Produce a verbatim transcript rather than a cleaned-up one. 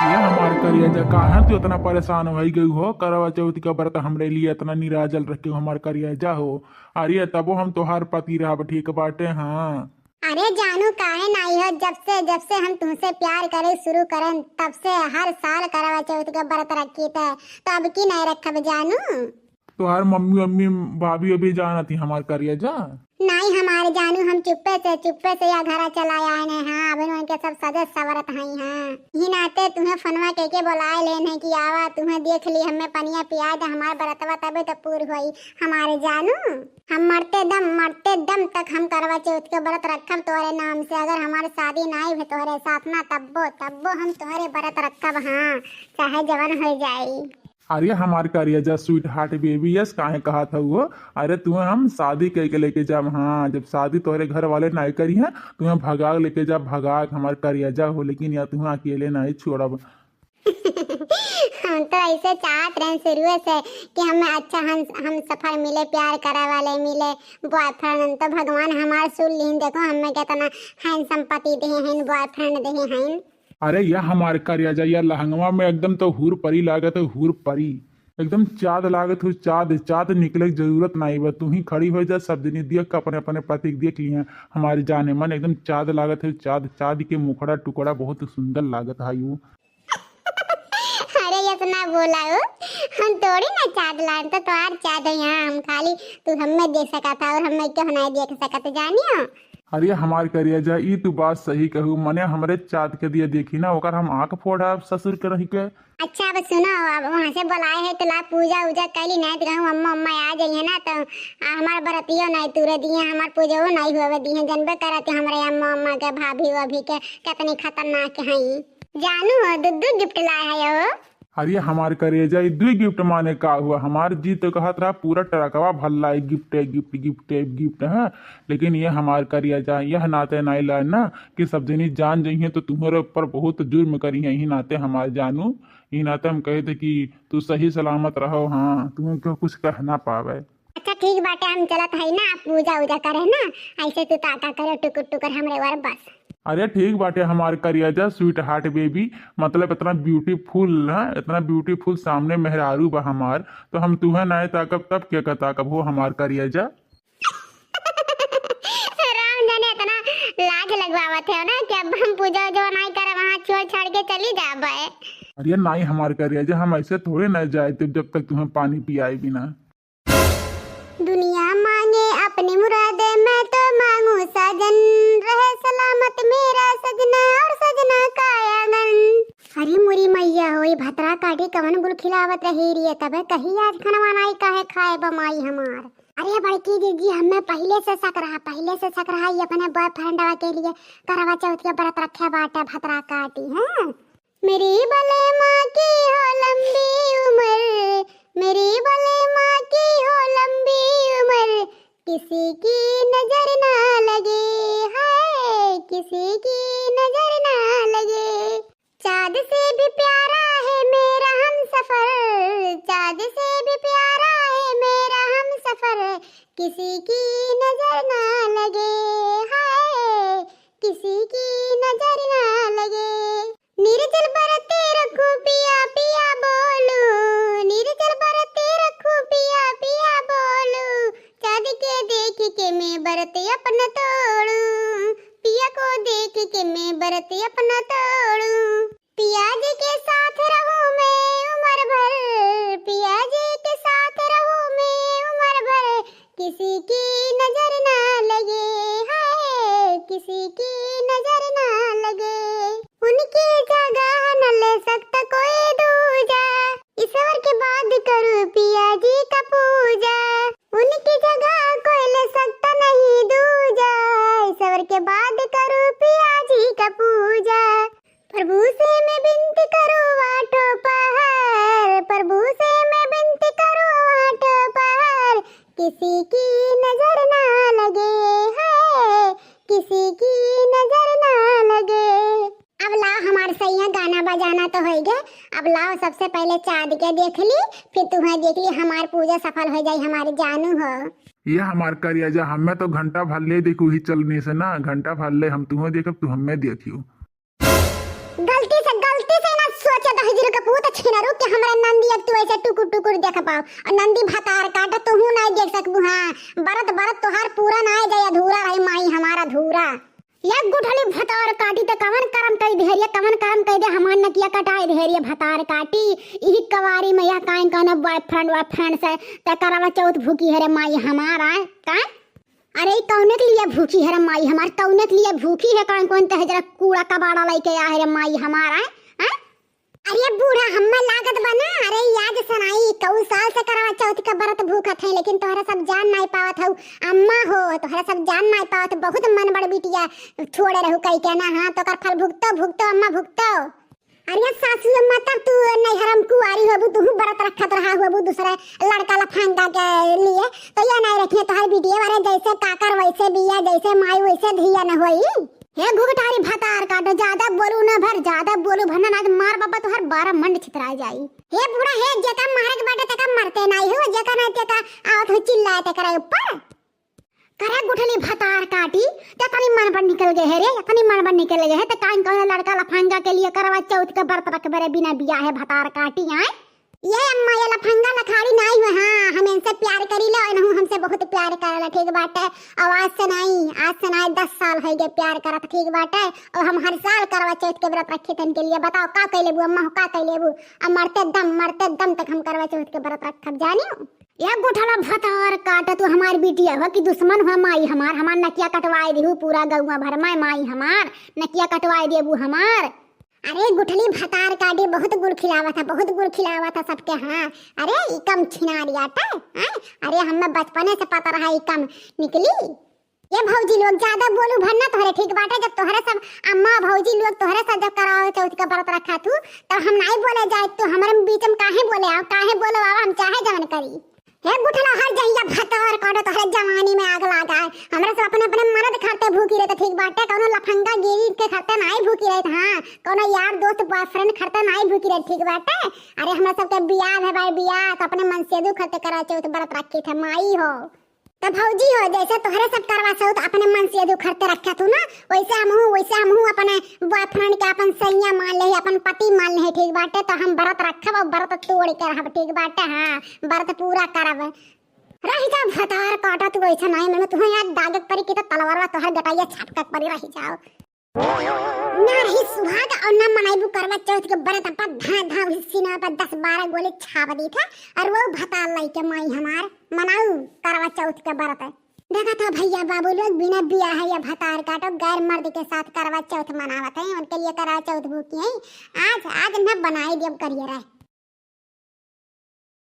ये हमार करिया जा, काहे तू इतना परेशान होइ गई हो? करवा चौथ का व्रत हमरे लिए इतना निराजल रखे हो हमार करिया जा हो। अरे तबो हम तोहार पति रहब, ठीक बाटे। हाँ। अरे जानू, काहे नाई हो? जब से, जब से हम तुमसे प्यार करे शुरू करन, तब से हर साल करवा चौथ का व्रत रखी थे, तो अब की नाई रखब जानू? तोहार मम्मी, मम्मी, भाभी, भाभी जानत ही हमार करिया जा। नाई हमार जानू, हम चुप्पे से, चुप्पे से या घरा चला आए ने। हाँ, अभी उनके सब सजत सवरत हई। हाँ, ही नाते तुम्हें फोनवा कह के बुलाए लेन है कि आवा, तुम्हें देख ली, हमें पनिया पिया दे, हमार बरतवा तबे तो पूर होई हमारे जानू। हम मरते दम, मरते दम तक हम करवा चौथ के व्रत रखब तोहरे नाम से। अगर हमार शादी नाई भे तोहरे साथ ना, तब्बो, तब्बो हम तोहरे व्रत रखब। हाँ, चाहे जवन हो जाई। अरे हमार करिया जा sweetheart baby, यस काहे कहत हऊ हो? अरे तुम्हें हम शादी कह के लेके जाब। हाँ, जब शादी तोहरे घर वाले नाई करी हैं, तुम्हें भगा के लेके जाब, भगा के हमार करिया जा हो, लेकिन या तुम्हें अकेले नाई छोड़ब। हम तो ऐसे चाहत रहे शुरुए से कि हमें अच्छा हम, हम सफर मिले, प्यार करे वाले मिले, boyfriend। तो भगवान हमार सुन लीन, देखो हमें कितना handsome पति देहे हैं, boyfriend देहे हैं। अरे या हमार करिया जा, या लहंगवा में एकदम तो हूर परी लागत है, हूर परी। एकदम चाँद लागत हो, चाँद, चाँद निकले के जरूरत नाई बा। तू ही खड़ी हो जा, सब जनी देख के अपने, अपने पति के देख लिहे। हमारी जाने मन एकदम चाँद लागत हो, चाँद, चाँद के मुखड़ा टुकड़ा बहुत सुंदर लागत है यू। अरे यस ना बोला हो, हम थोड़ी ना चाँद लान, तो तोहार चाँद है यहाँ। हम खाली तू हमें देख सकत है और हमें क्यों नहीं देख सकत, जानियो? अरे हमार करिया जा, ई तू बात सही कहू, मने हमरे चाँद के दिया देखी ना, ओकर हम आँख फोड़ब ससुर के रही के। अच्छा अब सुनो, अब वहाँ से बुलाए है तो ला पूजा उजा कैली, नहीं तो कहूँ अम्मा अम्मा आ जाइए ना तो आ, हमार बरतियो नहीं तूरे दिए, हमार पूजो नहीं हुए दिए। जनबे करत है हमरे अम्मा अम्मा के, भाभी वाभी के कितनी खतरनाक हैं। जानू हो, दू दू gift लाए है हो। अरे हमार करेजा, ई दुई gift माने का हुआ? हमार जी तो कहत रहा पूरा ट्रकवा भर लाई gift, gift, gift, gift है, लेकिन ये हमार करेजा यह नाते नाई लाए ना कि सब जनी जान जइहें तो तुम्हारे ऊपर बहुत जुर्म करी हैं। यही नाते हमार जानू, यही नाते हम कहे थे कि तू सही सलामत रहो। हाँ, तुम्हें क्यों कुछ कह ना पावे। अच्छा ठीक बाटे, हम चलत हई ना, आप पूजा उजा करे ना, ऐसे तू ताका करे टुकुर टुकुर हमरे वर बस। अरे ठीक बाटे हमार करिया जा sweetheart baby, मतलब इतना beautiful है, इतना beautiful सामने मेहरारू बा हमार, तो हम तुहे नाय ताकब तब के का ताकब हो हमार करिया जा। राम जाने इतना लाज लगवावत है ना कि अब हम पूजा उजा नाय करे, वहाँ छोड़ छाड़ के चली जाबे। अरे नाई हमार करिया जा, हम ऐसे थोड़े ना जाए जब तक तुम्हें पानी पियाए बिना। दुनिया मांगे अपनी मुरादे, मैं तो मांगू साजन, रहे सलामत मेरा सजना और सजना का आंगन। अरे मोरी मैया हो, ई भतरा काटी कवन गुल खिलावत रही रे, तबे कही आज खनवा नाई काहे खाए बमाई हमार। अरे बड़की दीदी, हमें पहिले से शक रहा, पहिले से शक रहा, ये अपने boyfriendवा के लिए करवा चौथ के व्रत रखे बाटे भतरा काटी, हैं? मेरी बलेमा की हो लंबी उम्र, मेरी बलेमा की हो लंबी उम्र, किसी की नजर ना लगे, हाय, किसी की नजर ना लगे। चाँद से भी प्यारा है मेरा हमसफर, चाँद से भी प्यारा है मेरा हमसफर, किसी की नजर ना लगे, हाय, किसी की नजर ना लगे। निर्जल बरते रखूं पिया पिया बोलूं, निर्जल बरते रखूं पिया पिया बोलूं, चाँद के देख के मैं बरत अपना तोड़ूं, पिया को देख के मैं बरत अपना तोड़ूं। पिया जी के साथ रहूं मैं उम्र भर, पिया जी के साथ रहूं मैं उम्र भर, किसी की नजर ना लगे, हाय, किसी की नजर ना लगे। उनकी जगह न ले सकता कोई दूजा, ईश्वर के बाद करूँ पिया जी का पूजा। उनकी जगह कोई ले सकता नहीं दूजा, ईश्वर के बाद करूँ पिया जी का पूजा। प्रभु से मैं विनती करूँ आठों पहर, प्रभु से मैं विनती करूँ आठों पहर, किसी की नजर ना लगे, हाय, किसी की नजर ना लगे। अब लाओ हमार सैया, गाना बजाना तो होई गए, अब लाओ सबसे पहले चाँद के देख ली, फिर तुम्हें देख ली, हमार पूजा सफल हो जाई, हमारे जानू हो। ये हमार करिया जा, हमें तो घंटा भर ले देखू ही चलने से ना, घंटा भर ले हम तुम्हें देखब, तू हमें देखियो। गलती से, गलती से ना सोच कपूत छिनरू के हमरे नंदी अब तू ऐसे टुकुर टुकुर देख पाओ। और नंदी भतार काट तू हूँ नहीं देख सकबू। हाँ, बरत बरत तोहार पूरा ना जाए, अधूरा रही माई हमार अधूरा। या गुठली भतार काटी त कवन करम कई देहरिया, कवन करम कई दे हमार नकिया कटाई देहरिया भतार काटी। इही कवारी में यह काइन कौन boyfriend boyfriend से ते करवा चौथ भूखी है रे माई हमार आए। का? अरे ई कौने के लिए भूखी है रे माई हमार, कौने के लिए भूखी है? काइन कौन ते जरा कूड़ा कबाड़ा लेके आ है रे माई हमार आए। हैं? अरे बूढ़ा, हम्मा लागत बा ना, अरे याद सनाई, कऊ साल से करवा चौथ के बरत भूखत है, लेकिन तोहरा सब जान नाई पावत हऊ। अम्मा हो, तोहरा सब जान नाई पावत, बहुत मन बड़ बिटिया छोड़े रहू कई के ना। हाँ, तो कर फल भुगतो, भुगतो अम्मा, भुगतो। अरे सासू अम्मा, तब तू नैहरम कुआरी होबू, तू बरत रखत रहा होबू दूसरे लड़का लफंगा के लिए, तो ये नहीं रखिए तोहर बिटिया। अरे जैसे काकर वैसे बिया, जैसे माई वैसे धिया न होई। हे घुघटारी भतार काटो, ज्यादा बोलू ना भर, ज्यादा बोलू भर ना, आज मार बाबा तोहर बारह मंड छितराय जाई। हे बूढ़ा, हे जेका मारे के बाटे तेका मरते नाई हो, जेका नाई तेका आवत हो चिल्लाए तेकरा ऊपर। करे गुठली भतार काटी, ते तनी मन पर निकल गए है रे, तनी मन पर निकल गए है, ते काइन कौन लड़का लफंगा के लिए करवा चौथ के बरत रखबे रे बिना बियाहे भतार काटी आए। ये अम्मा, ये लफंगा लखाड़ी नाई हुए। हाँ, हम इनसे प्यार करी ले, इनहू हमसे बहुत प्यार करला, ठीक बाटे। और आज से नाई, आज से नाई, दस साल हो गए प्यार करत, ठीक बाटे। और हम हर साल करवा चौथ के व्रत रखी थन के लिए। बताओ का कैले बू अम्मा हो, का कैले बू? अब मरते दम, मरते दम तक हम करवा चौथ के व्रत रखब, जानियो। या गुठला भतार काटा, तू हमार बिटिया हो कि दुश्मन हो माई हमार? हमार नकिया कटवाए दिहू पूरा गौवा भर में, माई हमार नकिया कटवाए देबू हमार। अरे गुठली भतार काटी, बहुत गुड़ खिलावा था, बहुत गुड़ खिलावा था सबके। हाँ, अरे ई कम छिनारियाटा, हैं? अरे हमें बचपने से पता रहा ई कम निकली। ये भौजी लोग ज्यादा बोलू भर ना तोहरे, ठीक बाटे। जब तोहरे सब अम्मा भौजी लोग तोहरे सब जब करावे चौथ का व्रत रखा थू, तब हम नाई बोले जाए, तू हमारे बीच में काहे बोले आओ, काहे बोलो आओ, हम चाहे जवन करी। हे गुठला हर जहिया भतार काटो, तोहरे जवानी में आग लागा है। हमरा सब अपने, अपने मर्द खरते भूखी रहते, ठीक बाटे, कौनो लफंगा गिरी के खरते नाई भूखी रहत। हाँ, कौनो यार दोस्त boyfriend खरते नाई भूखी रहत, ठीक बाटे। अरे हमरा सबके बियाह है भाई, बियाह तो अपने मन से दू खरते करा चौथ व्रत रखी थे माई हो। तो भौजी हो, जैसे तोहरे सब करवा चौथ अपने मन से दू खरते रखे तू ना, वैसे हमहू, वैसे हमहू अपने boyfriend के अपन सैया मान ले, अपन पति मान ले, ठीक बाटे। तो हम व्रत रखब और व्रत तोड़ के रहब, ठीक बाटे। हाँ, व्रत पूरा करब। रहि जा भतार काटा, तू ऐसा नहीं, मैं तुम्हें याद दागक परी की तो तलवारवा तोहर गटाइया छापकक परी, रहि जाओ। ना रही सुहाग और ना मनाइबू करवा चौथ के व्रत, पर धा धा उसी सीना पर दस बारह गोली छाप दी था। और वो भतार लाई के माई हमार मनाऊ करवा चौथ के व्रत। देखा था भैया बाबू लोग बिना बियाह या भतार काटो गैर मर्द के साथ करवा चौथ मनावत है, उनके लिए करवा चौथ भूखी है। आज, आज न बनाई दियब करिए रहे।